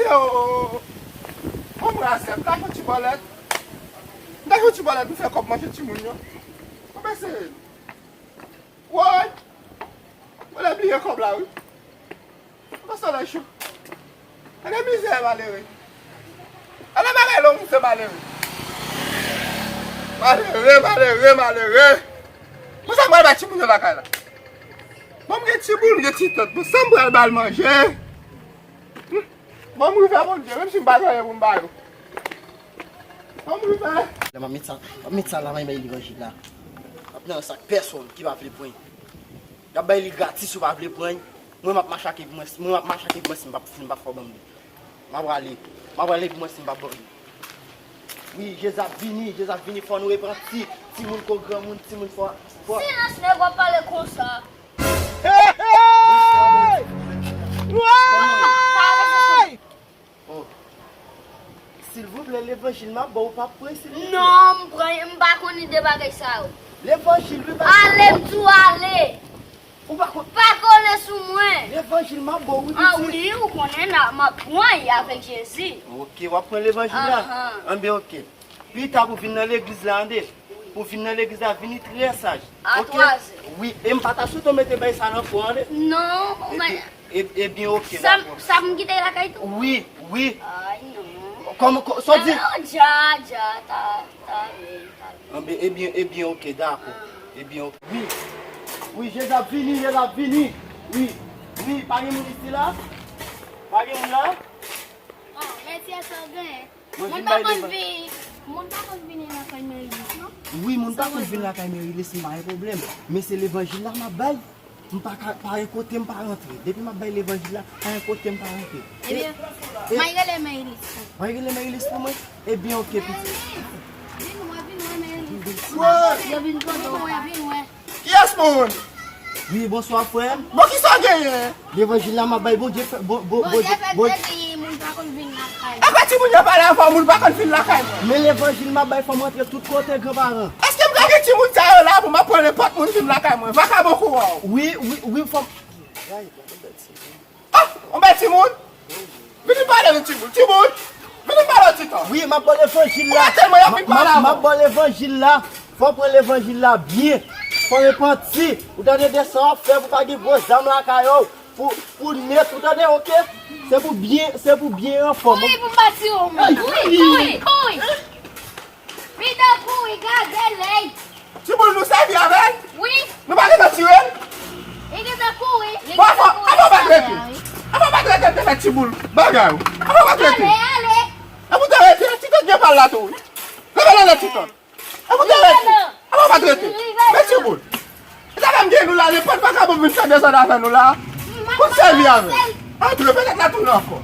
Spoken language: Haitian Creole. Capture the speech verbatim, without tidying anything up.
Yo, bon, m raze, m ta fè yon ti bòlèt. M ta fè yon ti bòlèt pou fè kòb manje timoun yo. Mwen pese. Woy! Mwen lè bliye kòb la, wi. Mwen solèy cho. Gade mizè malere. Gade bagay lò moun fè malere. Malere, malere, malere. Mwen sa mwen bay timoun yo lakay la. Bon, m gen timoun, m gen ti tante. Mwen sa m pral ba l manje. Bon, m rive, Bondye, menm si m pa gen anyen pou m ba yo. Bon, m rive. Lè m ap met sa, m ap met sa la, m ap bay levanjil la. M ap nan sa ak pèsonn ki pa vle pran. Y ap bay li gratis, ou pa vle pran. Mwen, m ap mache ak li pou mwen, mwen, m ap mache ak li pou mwen, si m pa, si m pa fè w ban m li. M ap prale, m ap prale pou mwen, si m pa ban m li. Wi, Jezi ap vini, Jezi ap vini, fò nou repanti. Timoun kon granmoun, timoun fò, fò. Silans, nèg, w ap pale konsa. Hey, hey! Woy! Oh. Silvouplè, levanjil m ap ba w, ou p ap pran, silvouplè? Non, m pran, m pa konn ide bagay sa yo. Levanjil, wi, pa. Ale, m di w ale. Ou pa konn. Pa kole sou mwen. Levanjil m ap ba w, wi, pitit. Ah wi, ou konnen la, m ap pran y avèk Jezi. Ok, w ap pran levanjil la? Ahan. Anben, ok. Pita pou vin nan legliz la, tande. Pou vin nan legliz la, vini trè saj. A twa zè. Wi, e m pa ta swete w mete bay sa nan kò w, tande. Non, men. Ebyen, ok, dakò. Sa m kite lakay tou? Wi, wi. Ay, non. Kòman, sa w di? Alò, dja, dja, ta, ta, ta. Ebyen, ebyen, ok, dakò. Ebyen, ok. Wi. Wi, Jezi ap vini, Jezi ap vini. Wi. Wi, pa gen moun isi la? Pa gen moun la? Oh, mèsi a sa w genyen. Moun pa konn vin, moun pa konn vini lakay Merilis, non? Wi, moun pa konn vin lakay Merilis, m pa gen pwoblèm. Men se levanjil la m ap bay. M pa ka, pa gen kote m pa rantre. Depi m ap bay levanjil la, pa gen kote m pa rantre. Ebyen, m a rele Merilis pou. M a rele Merilis pou mwen? Ebyen, ok, pitit. Vin wè, vin wè Merilis. Yo vin kote w. Vin wè, vin wè. Kiyès moun? Wi, bonswa, frè m. Bon, kisa w genyen? Levanjil la m ap bay, Bondye fè, bon, bon, Bondye fè plezi, moun pa konn vin lakay mwen. Apa timoun yo pale avè w, moun pa konn vin lakay mwen? Men levanjil m ap bay, fò m rantre tout kote, granparan. Èske m ka gen timoun sa yo la pou m ap pran nenpòt moun vin lakay mwen? Vakabon kou w. Wi, wi, wi, fò m. Ah, yon bèl timoun. Vini pale nou, timoun. Timoun, vini pale ti tan. Wi, m ap ba w levanjil la. Ou pa tèlman y ap vin pale avè w. M ap ba w levanjil la. Fò w pran levanjil la byen. Fò w repanti. Ou tande de sa w ap fè pou pa gen gwo zam lakay ou. Pou, pou nèt, ou tande, ok? Se pou byen, se pou byen anfòm. Kouri pou m pa tire w, men. Kouri, kouri, kouri. Pita kouri, gade lèy. Timoun nou sèvi avè l? Wi. Nou pa gentan tire l? Li gentan kouri. Bon, apa w pa trete? Apa w pa trete l te fè timoun bagay ou? Apa w pa trete? Ale, ale. Apa w te rete? Ti tante gen pa l la tou, wi. Leve nan lè ti tante. Apa w te rete? Apa w pa trete? Men timoun. E sa menm gen nou la, nenpòt vakabon vin fè dezòd avè nou la. Pou sèvi avè l. Antre, petèt l ap tounen ankò.